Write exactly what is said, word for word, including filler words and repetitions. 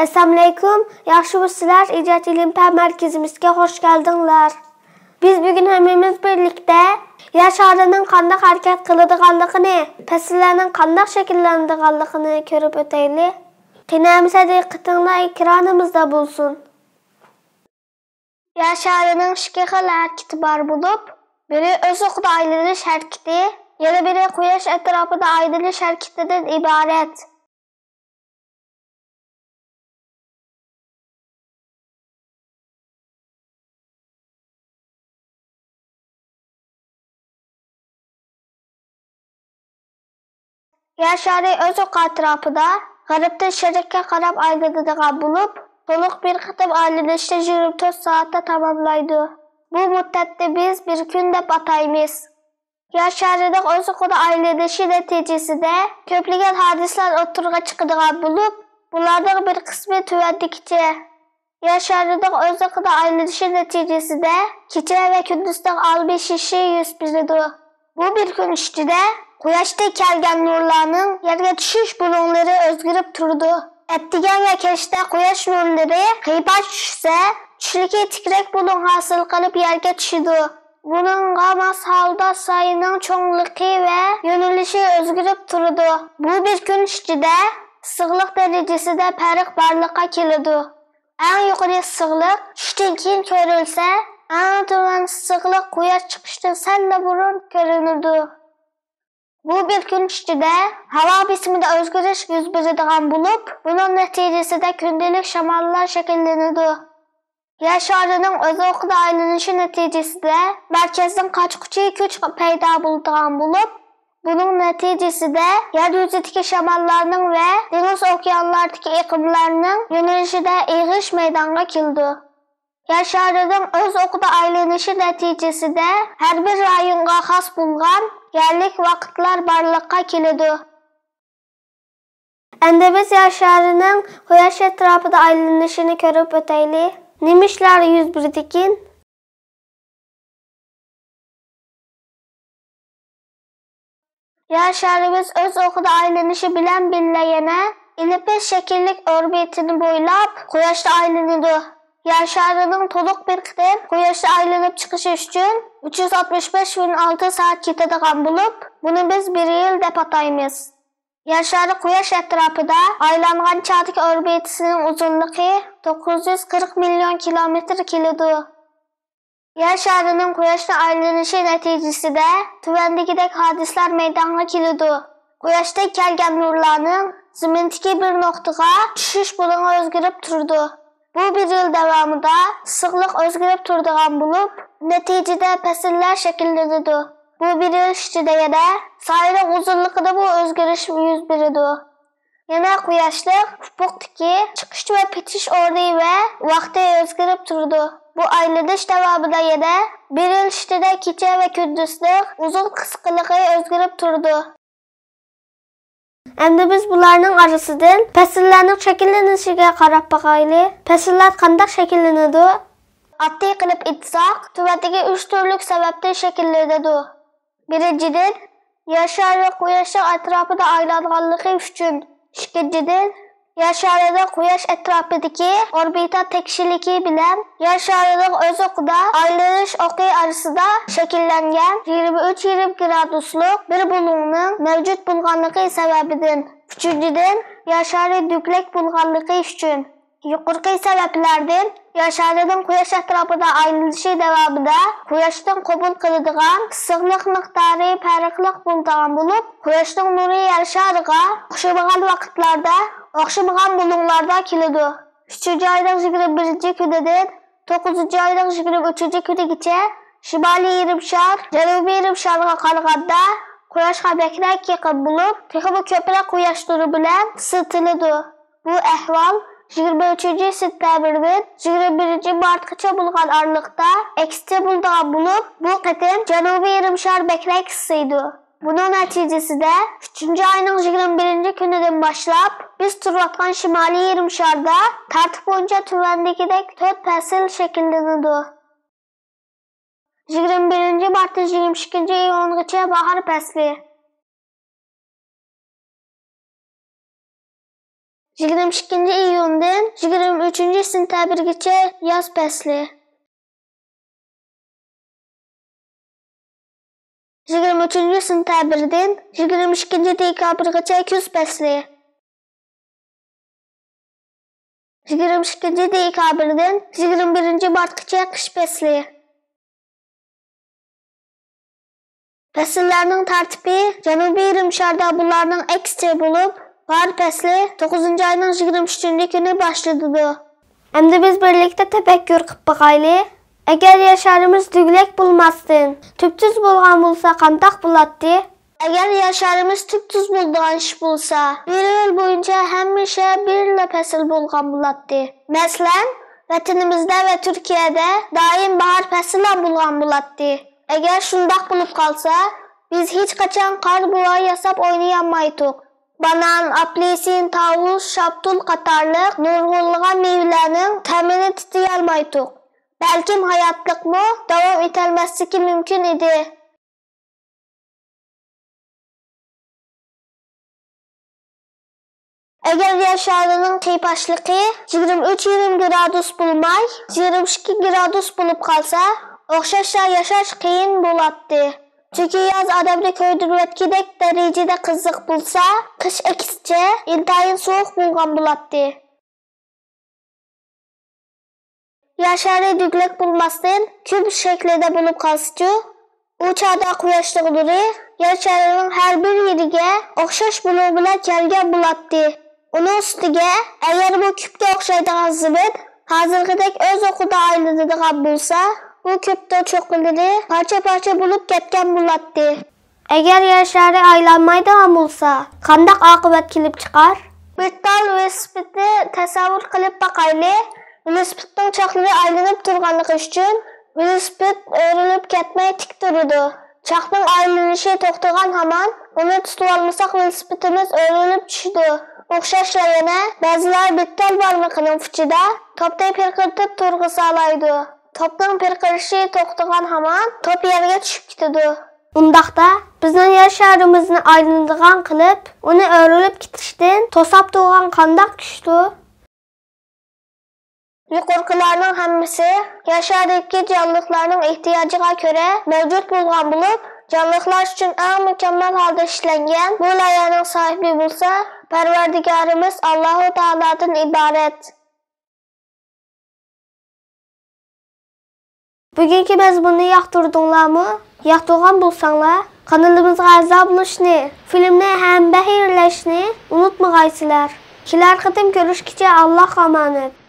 ئەسسالامۇئەلەيكۇم، ياخشىمۇسىلەر؟ ئىجاد ئىلىم پەن مەركىزىمىزگە خوش كەلدىڭلار. بىز بۈگۈن ھەممىمىز بىرلىكتە يەر شارىنىڭ قانداق ھەرىكەت قىلىدىغانلىقىنى، پەسىللەرنىڭ قانداق شەكىللىنىدىغانلىقىنى كۆرۈپ ئۆتەيلى. قېنى ئەمىسە دىققىتىڭلار ئېكرانىمىزدا بولسۇن. يەر شارىنىڭ ئىككى خىل ھەرىكىتى بار بولۇپ، بىرى ئۆز ئوقىدا ئايلىنىش ھەرىكىتى، يەنە بىرى قۇياش ئەتراپىدا ئايلىنىش ھەرىكىتىدىن ئىبارەت. يەر شارى ئۆز ئوقى ئەتراپىدا غەربتىن شەرققە قاراپ ئايلىنىدىغان بولۇپ، تولۇق بىر قېتىم ئايلىنىشنى يىگىرمە تۆت سائەتتە تاماملايدۇ. بۇ مۇددەتنى بىز بىر كۈن دەپ ئاتايمىز. يەر شارىنىڭ ئۆز ئوقىدا ئايلىنىشى نەتىجىسىدە كۆپلىگەن ھادىسىلەر ئوتتۇرىغا چىقىدىغان بولۇپ، بۇلارنىڭ بىر قىسمى تۆۋەندىكىچە. يەر شارىنىڭ ئۆز ئوقىدا ئايلىنىشى نەتىجىسىدە كېچە ۋە كۈندۈزنىڭ ئالمىشىشى يۈز بېرىدۇ. بۇ بىر كۈن ئىچىدە قۇياشتىن كەلگەن نۇرلارنىڭ يەرگە چۈشۈش بۇلۇڭلىرى ئۆزگىرىپ تۇرىدۇ. ئەتىگەن ۋە كەچتە قۇياش نۇرلىرى قىيپاش چۈشسە، چۈشلۈكى تىكرەك بۇلۇڭ ھاسىل قىلىپ يەرگە چۈشىدۇ. بۇنىڭغا ماس ھالدا سايىنىڭ چوڭلۇقى ۋە يۆنىلىشى ئۆزگىرىپ تۇرىدۇ. بۇ بىر كۈن ئىچىدە ئىسسىقلىق دەرىجىسىدە پەرق بارلىققا كېلىدۇ. ئەڭ يۇقىرى ئىسسىقلىق چۈشتىن كېيىن كۆرۈلسە، ئەڭ تۆۋەن ئىسسىقلىق قۇياش چىقىشتىن سەللا بۇرۇن كۆرۈنىدۇ. بۇ بىر كۈن ئىچىدە ھاۋا بېسىمىدا ئۆزگىرىش يۈز بېرىدىغان بولۇپ، بۇنىڭ نەتىجىسىدە كۈندىلىك شاماللار شەكىللىنىدۇ. يەر شارىنىڭ ئۆز ئوقىدا ئايلىنىشى نەتىجىسىدە مەركەزدىن قاچقۇچى كۈچ پەيدا بولىدىغان بولۇپ، بۇنىڭ نەتىجىسىدە يەر يۈزىدىكى شاماللارنىڭ ۋە دېڭىز ئوكيانلاردىكى ئېقىملارنىڭ يۆنىلىشىدە ئېغىش مەيدانغا كېلىدۇ. يەر شارىنىڭ ئۆز ئوقىدا ئايلىنىشى نەتىجىسىدە ھەر بىر رايونغا خاس بولغان يەرلىك ۋاقىتلار بارلىققا كېلىدۇ. ئەمدى بىز يەر شارىنىڭ قۇياش ئەتراپىدا ئايلىنىشىنى كۆرۈپ ئۆتەيلى. نېمە ئىشلار يۈز بېرىدىكىن؟ يەر شارىمىز ئۆز ئوقىدا ئايلىنىشى بىلەن بىللە يەنە ئېلىپىس شەكىللىك ئوربىتىنى بويلاپ قۇياشتا ئايلىنىدۇ. يەر شارىنىڭ تولۇق بىر قېتىم قۇياشتا ئايلىنىپ چىقىشى ئۈچۈن ئۈچ يۈز ئاتمىش بەش مىڭ ئالتە سائەت كېتىدىغان بولۇپ، بۇنى بىز بىر يىل دەپ ئاتايمىز. يەر شارى قۇياش ئەتراپىدا ئايلانغان چاغدىكى ئوربىتىسىنىڭ ئۇزۇنلۇقى توققۇز يۈز قىرىق مىليون كىلومېتىر كېلىدۇ. يەر شارىنىڭ قۇياشنى ئايلىنىشى نەتىجىسىدە تۆۋەندىكىدەك ھادىسىلەر مەيدانغا كېلىدۇ. قۇياشتىن كەلگەن نۇرلارنىڭ زېمىندىكى بىر نۇقتىغا چۈشۈش بۇلۇڭى ئۆزگىرىپ تۇرىدۇ. بۇ بىر يىل داۋامىدا ئىسسىقلىق ئۆزگىرىپ تۇرىدىغان بولۇپ، نەتىجىدە پەسىللەر شەكىللىنىدۇ. بۇ بىر يىل ئىچىدە يەنە سايىنىڭ ئۇزۇنلۇقىدىمۇ ئۆزگىرىش يۈز بېرىدۇ. يەنە قۇياشلىق ئۇپۇقتىكى چىقىش ۋە پېتىش ئورنى ۋە ۋاقتى ئۆزگىرىپ تۇرىدۇ. بۇ ئايلىنىش داۋامىدا يەنە بىر يىل ئىچىدە كېچە ۋە كۈندۈزنىڭ ئۇزۇن قىسقىلىقى ئۆزگىرىپ تۇرىدۇ. ئەمدى بىز بۇلارنىڭ ئارىسىدىن پەسىللەرنىڭ شەكىللىنىشىگە قاراپ باقايلى. پەسىللەر قانداق شەكىللىنىدۇ؟ ئاددىي قىلىپ ئېيتساق، تۆۋەندىكى ئۈچ تۈرلۈك سەۋەبتىن شەكىللىنىدۇ. بىرىنچىدىن، يەر شارى قۇياشنىڭ ئەتراپىدا ئايلانغانلىقى ئۈچۈن. ئىككىنچىدىن، يەر شارىنىڭ قۇياش ئەتراپىدىكى ئوربىتا تەكشىلىكى بىلەن يەر شارىنىڭ ئۆز ئوقىدا ئايلىنىش ئوقى ئارىسىدا شەكىللەنگەن يىگىرمە ئۈچ يېرىم گرادۇسلۇق بىر بۇلۇڭنىڭ مەۋجۇت بولغانلىقى سەۋەبىدىن. ئۈچىنچىدىن، يەر شارى دۈكلەك بولغانلىقى ئۈچۈن. يۇقىرىقى سەۋەبلەردىن يەر شارىنىڭ قۇياش ئەتراپىدا ئايلىنىشى داۋامىدا قۇياشتىن قوبۇل قىلىدىغان ئىسسىقلىق مىقدارى پەرقلىق بولىدىغان بولۇپ، قۇياشنىڭ نۇرى يەر شارىغا ئوخشىمىغان ۋاقىتلاردا، ئوخشىمىغان بۇلۇڭلاردا كېلىدۇ. ئۈچىنچى ئاينىڭ يىگىرمە بىرىنچى كۈنىدىن توققۇزىنچى ئاينىڭ يىگىرمە ئۈچىنچى كۈنىگىچە شىمالىي يېرىم شار جەنۇبىي يېرىم شارغا قارىغاندا قۇياشقا بەكرەك يېقىن بولۇپ، تېخىمۇ كۆپرەك قۇياش نۇرى بىلەن ئىسسىتىلىدۇ. بۇ ئەھۋال يىگىرمە ئۈچىنچى سېنتەبىردىن يىگىرمە بىرىنچى مارتقىچە بولغان ئارىلىقتا ئەكسىچە بولىدىغان بولۇپ، بۇ قېتىم جەنۇبىي يېرىم شار بەكرەك ئىسسىيدۇ. بۇنىڭ نەتىجىسىدە ئۈچىنچى ئاينىڭ يىگىرمە بىرىنچى كۈنىدىن باشلاپ بىز تۇرۇۋاتقان شىمالىي يېرىم شاردا تەرتىپ بويىچە تۆۋەندىكىدەك تۆت پەسىل شەكىللىنىدۇ. يىگىرمە بىرىنچى مارتتىن يىگىرمە ئىككىنچى ئىيۇنغىچە باھار پەسلى. يىگىرمە ئىككىنچى ئىيۇندىن يىگىرمە ئۈچىنچى سېنتەبىرگىچە ياز پەسلى. يىگىرمە ئۈچىنچى سېنتەبىردىن يىگىرمە ئىككىنچى دېكابىرغىچە كۈز پەسلى. يىگىرمە ئىككىنچى دېكابىردىن يىگىرمە بىرىنچى مارتقىچە قىش پەسلى. پەسىللەرنىڭ تەرتىپى جەنۇبىي يېرىم شاردا بۇلارنىڭ ئەكسىچە بولۇپ، باھار پەسلى توققۇزىنچى ئاينىڭ يىگىرمە ئۈچىنچى كۈنى باشلىنىدۇ. ئەمدى بىز بىرلىكتە تەپەككۇر قىلىپ باقايلى. ئەگەر يەر شارىمىز دۈگىلەك بولماستىن، تۈپتۈز بولغان بولسا قانداق بولاتتى؟ ئەگەر يەر شارىمىز تۈپتۈز بولىدىغان ئىش بولسا، بىر يىل بويىچە ھەممە شەھەر بىرلا پەسىل بولغان بولاتتى. مەسىلەن، ۋەتىنىمىزدە ۋە تۈركىيەدە دائىم باھار پەسىللا بولغان بولاتتى. ئەگەر شۇنداق بولۇپ قالسا، بىز ھېچقاچان قار بۇۋا ياساپ ئوينىيالمايتتۇق. بانان، ئاپېلسىن، تاۋۇز، شاپتۇل قاتارلىق نۇرغۇنلىغان مېۋىلەرنىڭ تەمىنى تېتىيالمايتتۇق. بەلكىم ھاياتلىقمۇ داۋام ئېتەلمەسلىكى مۇمكىن ئىدى. ئەگەر يەر شارىنىڭ قىيپاشلىقى يىگىرمە ئۈچ يېرىم گرادۇس بولماي، يىگىرمە ئىككى گرادۇس بولۇپ قالسا، ئوخشاشلا ياشاش قىيىن بولاتتى. چۈنكى ياز ئادەمنى كۆيدۈرۈۋەتكۈدەك دەرىجىدە قىزىق بولسا، قىش ئەكسىچە ئىنتايىن سوغۇق بولغان بولاتتى. يەر شارى دۈگىلەك بولماستىن، كۈب شەكلىدە بولۇپ قالسىچۇ؟ ئۇ چاغدا قۇياشنىڭ نۇرى يەر شارىنىڭ ھەر بىر يېرىگە ئوخشاش بۇلۇڭ بىلەن كەلگەن بولاتتى. ئۇنىڭ ئۈستىگە، ئەگەر بۇ كۈبكە ئوخشايدىغان زېمىن ھازىرقىدەك ئۆز ئوقىدا ئايلىنىدىغان بولسا، بۇ كۈبنىڭ چوققىلىرى پارچە-پارچە بولۇپ كەتكەن بولاتتى. ئەگەر يەر شارى ئايلانمايدىغان بولسا، قانداق ئاقىۋەت كېلىپ چىقار؟ بىر تال ۋېلىسىپىتنى تەسەۋۋۇر قىلىپ باقايلى. ۋېلىسىپىتنىڭ چاقلىرى ئايلىنىپ تۇرغانلىقى ئۈچۈن، ۋېلىسىپىت ئۆرۈلۈپ كەتمەي تىك تۇرىدۇ. چاقنىڭ ئايلىنىشى توختىغان ھامان، ئۇنى تۇتۇۋالمىساق، ۋېلىسىپىتىمىز ئۆرۈلۈپ چۈشىدۇ. ئوخشاشلا يەنە بەزىلەر بىر تال بارمىقىنىڭ ئۇچىدا توپنى پىرقىرىتىپ تۇرغۇزالايدۇ. توپنىڭ پىرقىرىشى توختىغان ھامان، توپ يەرگە چۈشۈپ كېتىدۇ. ئۇنداقتا، بىزنىڭ يەر شارىمىزنى ئايلىنىدىغان قىلىپ، ئۇنى ئۆرۈلۈپ كېتىشتىن توساپ تۇرغان قانداق كۈچتۇر؟ يۇقىرىقىلارنىڭ ھەممىسى يەر شارىدىكى جانلىقلارنىڭ ئېھتىياجىغا كۆرە مەۋجۇت بولغان بولۇپ، جانلىقلار ئۈچۈن ئەڭ مۇكەممەل ھالدا ئىشلەنگەن بۇ لايىھەنىڭ ساھىبى بولسا پەرۋەردىگارىمىز ئاللاھۇ تائالادىن ئىبارەت. بۈگۈنكى مەزمۇننى ياقتۇردۇڭلارمۇ؟ ياقتۇرغان بولساڭلار، قانىلىمىزغا ئەزا بولۇشنى، فىلىمنى ھەم بەھىرلەشنى ئۇنتۇمىغايسىلەر. كېلەر قېتىم كۆرۈشكىچە ئاللاھقا ئامانەت.